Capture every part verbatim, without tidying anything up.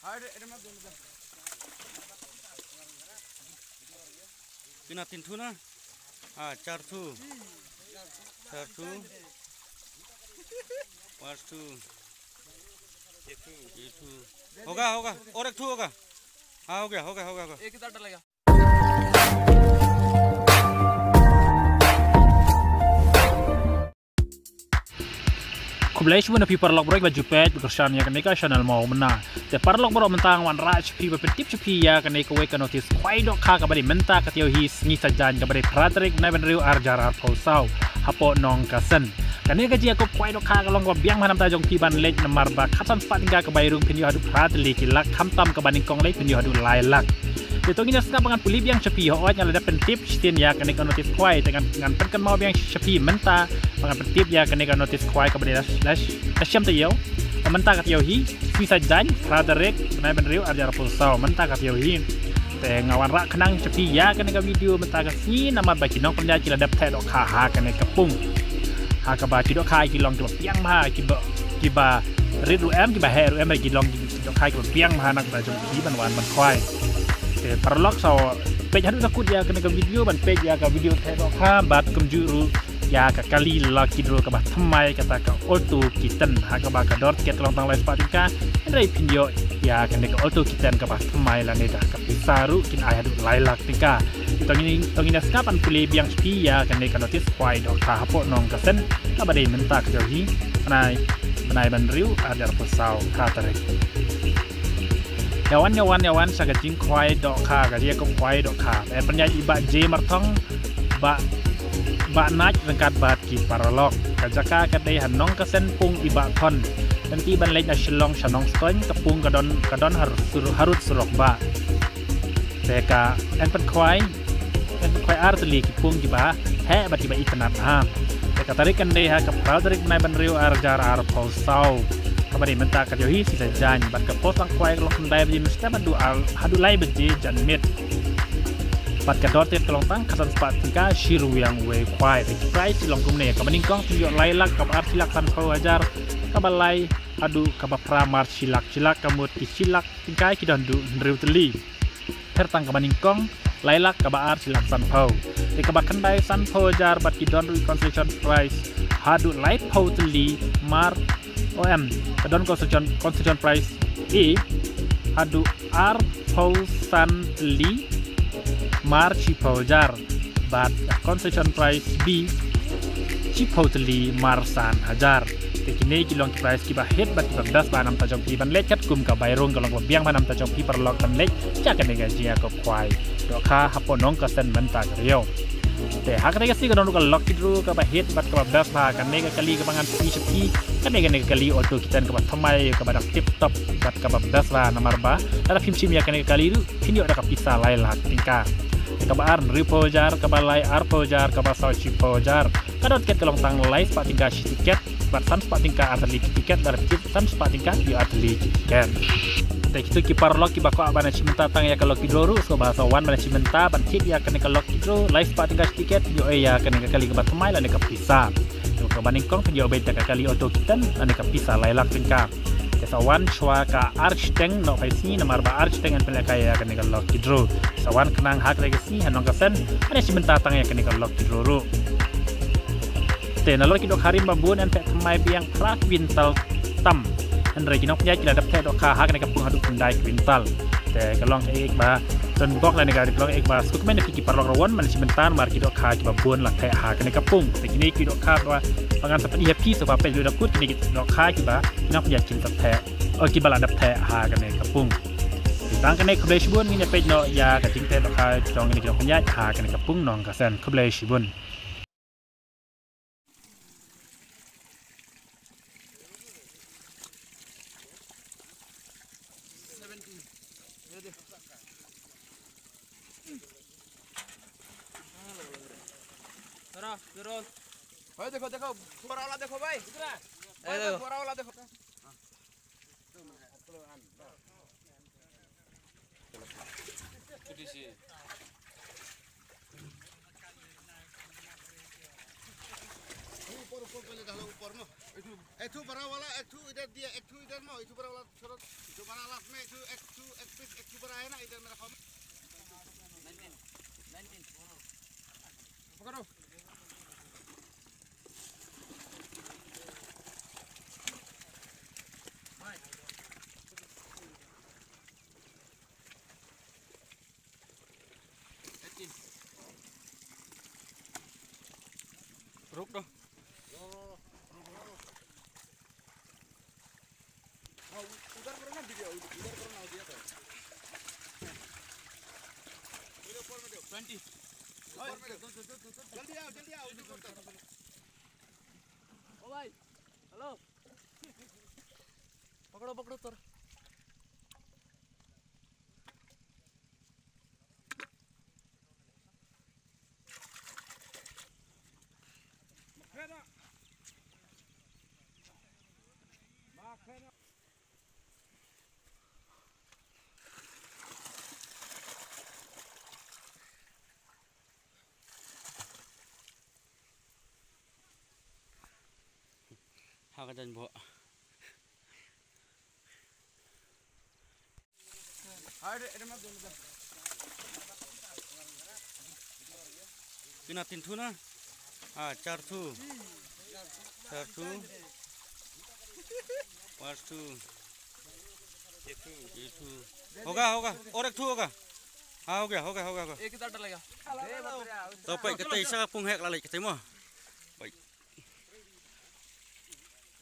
Kina tin thu na? Ah, char thu. Char thu. Pas thu. Ye thu. Hoga, hoga. Aur ek thu hoga. हाँ, हो गया, हो गया, हो गया, हो गया। एक ही साथ डालेगा। Khublei shibun ïa phi paralok baroh kiba ju peit bad kyrshan ïa kane ka channel Mawbynna. Te paralok baroh, mynta nga wanrah sha phi ban pyntip sha phi ïa kane kawei ka notice khwai dohkha kaba dei mynta ka taïew hi, sngi Saitjaiñ, kaba dei phra tarik bnai ba hynriew arhajar arphew saw, hapoh Nongkasen. Kane ka jingïakob khwai dohkha ka long kaba biang bha na ka bynta jong phi ban leit, namar ba khatsan spah tyngka ka bai rung phin ïoh haduh phra tylli ki lak, khamtam kaba nyngkong leit phin ïoh haduh lai lak. Te to ngin ïa sngap ba ngan pule biang sha phi, hooid nga la dep pyntip shisien ïa kane ka notice khwai, te ngan, ngan pynkynmaw biang sha phi mynta ba ngan pyntip ïa kane ka notice khwai kaba dei la, la, la shem taïew. Ba mynta ka taïew hi, sngi Saitjaiñ, phra tarik bnai ba hynriew arhajar arphew saw, mynta ka taïew hi. Te nga wanrah khnang sha phi ïa kane ka video mynta ka sngi, namar ba ki nongpynïaid ki la dep theh dohkha ha kane ka pung. Ha kaba ki dohkha ki long kiba biang bha, kiba, kiba rit ruh em, kiba heh ruh em, ki long ki dohkha kiba biang bha na ka bynta jong phi ban wan ban khwai. Te paralok, sa peit haduh la kut ïa kane ka video, ban peit ïa ka video theh dohkha bad kumjuh ruh ïa ka kali lucky draw kaba thymmai, kata ka Alto K ten, ha kaba ka dor tiket ka long tang lai spah tyngka, hynrei phin ïoh ïa kane ka Alto K ten kaba thymmai lane da ka pisa ruh kin ai haduh lai lak tyngka. Te to ngin, to ngin ïa sngap ban pule biang sha phi ïa kane ka notice khwai dohkha hapoh Nongkasen kaba dei mynta ka taïew hi, bnai, bnai ba hynriew arhajar arphew saw, phra tarik. Ïa wan, ïa wan, ïa wan sha ka jingkhwai dohkha, ka jingïakob khwai dohkha. Ban pynïaid i Bah J Marthong, Bah, Bah Naid ryngkat bad ki paralok. Ka jaka ka dei ha Nongkasen, pung i Bah Thon. Lynti ban leit na Shillong sha Nongstoiñ, ka pung ka don, ka don har sur-, harud surok bah. Te ka, yn pynkhwai, yn pynkhwai ar tylli ki pung kiba heh bad kiba itynnad bha. Te ka tarik kan dei ha ka phra tarik bnai ba hynriew arhajar arphew saw, kaba dei mynta ka taïew hi, sngi Saitjaiñ, bad ka por sdang khwai ka long khyndai baje mynstep haduh ar, haduh lai baje janmiet. Bad ka dor tiket ka long tang khatsan spah tyngka shi ryngwiang uwei u khwai. Te ki prize ki long kumne: kaba nyngkong phin ïoh lai lak, kaba ar shi lak sanphew hajar, kaba lai haduh kaba phra mar shi lak, shi lak, ka mut ki shi lak tyngka ki don haduh hynriew tylli. Pher tang kaba nyngkong lai lak, kaba ar shi lak sanphew. Te kaba khyndai sanphew hajar bad ki don ruh consolation prize haduh laiphew tylli mar, o em, ka don consolation, consolation prize A haduh arphew san tylli mar shiphew hajar. Bad ka consolation prize B shiphew tylli mar san hajar. Te kine ki long ki prize kiba hit bad kiba best bha na ka bynta jong phi ban leit, katkum ka bai rung ka long kaba biang bha na ka bynta jong phi paralok ban leit sha kane ka jingïakob khwai dohkha hapoh Nongkasen mynta ka taïew. Te ha kata ka sngi ka don ruh ka lucky draw kaba hit bad kaba best bha, kane ka kali kaba ngan pyni sha phi, kane, kane ka kali Alto K ten kaba thymmai, kaba dang tip top bad kaba best bha, namar ba lada phim shim ïa kane ka kali ruh phin ïoh da ka pisa lai lak tyngka. Kaba ar hynriewphew hajar, kaba lai arphew hajar, kaba saw shiphew hajar. Ka dor tiket ka long tang lai spah tyngka shi tiket, bad san spah tyngka ar tylli ki tiket, lada phim shim san spah tyngka ïoh ar tylli ki tiket. Te kito ki paralok kiba kwah ban ïashim bynta tang ïa ka lucky draw ruh, sngewbha sa wan ban ïashim bynta ban thied ïa kane ka lucky draw, lai spah tyngka shi tiket, ïoh ïa kane ka kali kaba thymmai lane ka pisa. Te kaba nyngkong phin ïoh beit da ka kali Alto K ten lane ka pisa lai lak tyngka. Te sa wan shuwa ka ar shiteng nohphai sngi, namar ba ar shiteng yn pynlehkai ïa kane ka lucky draw. Sa wan khnang ha kane ka sngi ha Nongkasen, ban ïashim bynta tang ïa kane ka lucky draw ruh. Te nalor ki dohkha rim ba bun yn theh thymmai biang phra kwintal tam. Hynrei ki nongpynïaid ki la dep theh dohkha ha kane ka pung haduh khyndai kwintal. Te ka long kaei ba don bok lane ka long kaei ba sngewkmen ïa phi ki paralok ruh ban ïashim bynta namar ki dohkha kiba bun la theh ha kane ka pung. Te kine ki dohkha ba, ba ngan sa pyni ha phi, sngewbha peit haduh la kut, kine ki dohkha kiba ki nongpynïaid kin sa theh, o, kiba la dep theh ha kane ka pung. Te tang kane, khublei shibun, ngin ïa peit noh ïa ka jingtheh dohkha jong kine ki nongpynïaid ha kane ka pung Nongkasen. Khublei shibun. जरा, जरा। भाई देखो, देखो, ऊपर वाला देखो भाई। इधर आ। भाई, ए देखो। ऊपर वाला देखो। ऊपर, ऊपर पहले डालो, ऊपर में। एक ठो, एक ठो बड़ा वाला, एक ठो इधर दिया, एक ठो इधर में, एक ठो बड़ा वाला, छोटा, जो बड़ा वाला में। एक सौ, एक सौ, एक पीस, एक सौ बड़ा है ना, इधर मेरा फार्म। नाइनटीन, नाइनटीन। पकड़ो। रुक दो। हाँ, उधर करो ना वीडियो, उधर करो ना, वीडियो तो। वीडियो ऊपर में दो। ट्वेंटी। ऊपर में दो। जल्दी आओ, जल्दी आओ, वीडियो ऊपर करो। ओ भाई, हेलो। पकड़ो, पकड़ो, तोर। Ha ka jan bo. कितना, तीन ठू ना? हाँ, चार ठू। चार ठू। पाँच ठू। छह ठू। होगा, होगा। और एक ठू होगा। हाँ, हो गया, हो गया, हो गया, हो गया। एक ही तो डलेगा। तो भाई, कितने ऐसा पुंग है, लाले, कितने मो? भाई।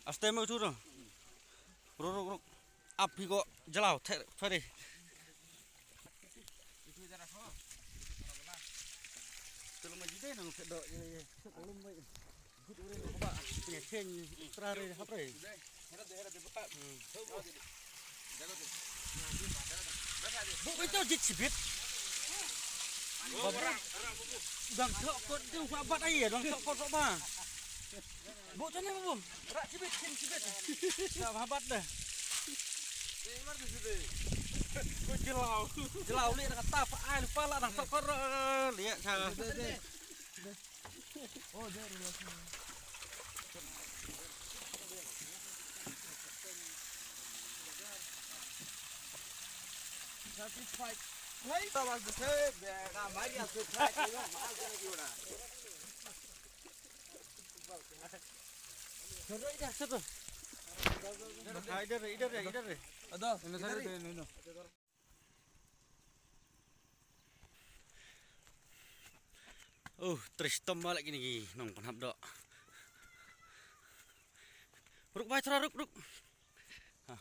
आस्ते में उठो ना। रुक, रुक, रुक। आप भी को जलाओ, ठहरे, ठहरे। Chalo ma jide nang phet do, ye, ye. Chalo ma jide re, ba, punya chen, tra re, hap re. Bu, itu jit sibit. Babu. Dang sok kot tu, ba bat ai, dang sok kot sok ba. Bu, tanya bu. Rak sibit, chen sibit. Dah, ba bat dah. Ko jelaw. Jelaw liat na kata pa ai lupa lah, dang sok kot, liat sa. Satisfied. Hey, that was the same. Nah, Maria, so try to, you know, I'm gonna give it a. Chalo, idhar, chalo. Idhar, idhar, idhar. Ada. Ini, ini. Oh, trei shitom ma la kine ki nongpynhap doh. Ruk bhai, thra ruk, ruk. Ha.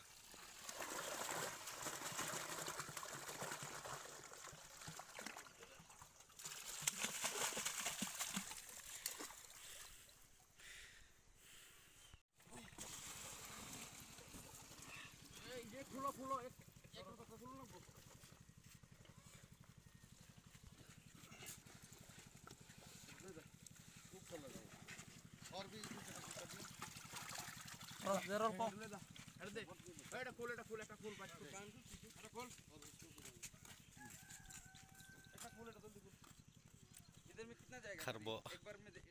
Kharbo.